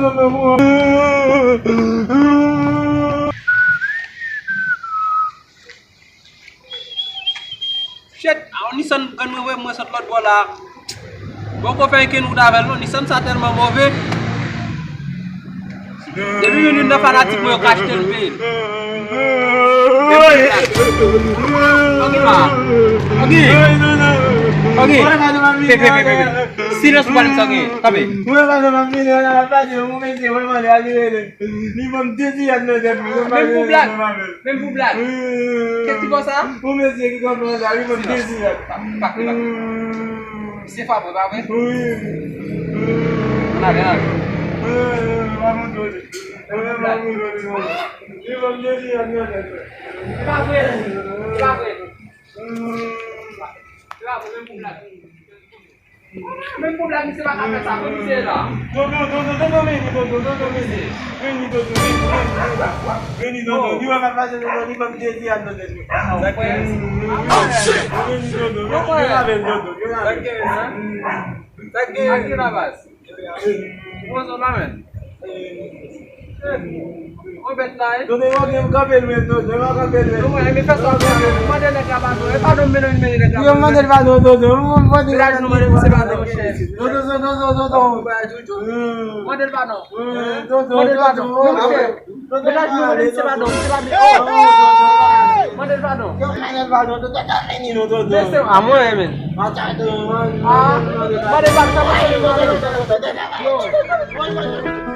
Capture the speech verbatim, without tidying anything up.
Shit, a yon Nissan grann mwen voye mwen sot lòt bò la. Bon, ko fè ankenn wout avè l non, Nissan sa tèlman move. Depi youn youn nan fanatik mwen yo ka achte l peye l. Ok, pa. Ok. Ok. Pe, pe, pe, pe, pe. Silans ou pale sa gen. Kanpe. Li ban m de ziyad nan tèt mwen. Menm pou blag. Menm pou blag. Kèk ti kò sa? Yon mesye ki konn fè sa, li konn dezi mèt. Pa, pa, pa. Se fwa mwen, pa vre? Wi. Ann ale, ann ale. Wi, wi, wi, pa montre li. Wi, pa montre li, non. Li konn dezi mèt nan tèt mwen. Se pa vre. Se pa vre. Se pa vre, menm pou blag. Menm pou blag, misye pa ka fè sa, pou misye la. Dodo, Dodo, Dodo, vini, Dodo, Dodo, vini. Vini, Dodo, vini, vini, Dodo. Vini, Dodo, li wè m ap pase, Dodo, li ban m dezi a, Dodo. Sa k fè? Vini, Dodo, vini avè l, Dodo, vini avè l. Sa k gen, sa? Sa k gen? Sa k gen la baz? Ou pran zòn la, men. Ou bèt la, wi. Dodo, yo gen kanpe lwen, Dodo, yo kanpe lwen. Yo mwen, men fè sa, mande nèg la padon. E padon, men nou mande nèg la padon. Yo mande l padon, Dodo, yo mande l padon. Village nou mande misye padon, monchè. Dodo, Dodo, Dodo, Dodo. Mande l padon. Dodo, Dodo, Dodo. Village nou mande misye padon, misye padon. Mande l padon. Yo mande l padon, Dodo, Dodo, vini, Dodo. A mwen, men. Ah, mande l padon, sa mwen, Dodo.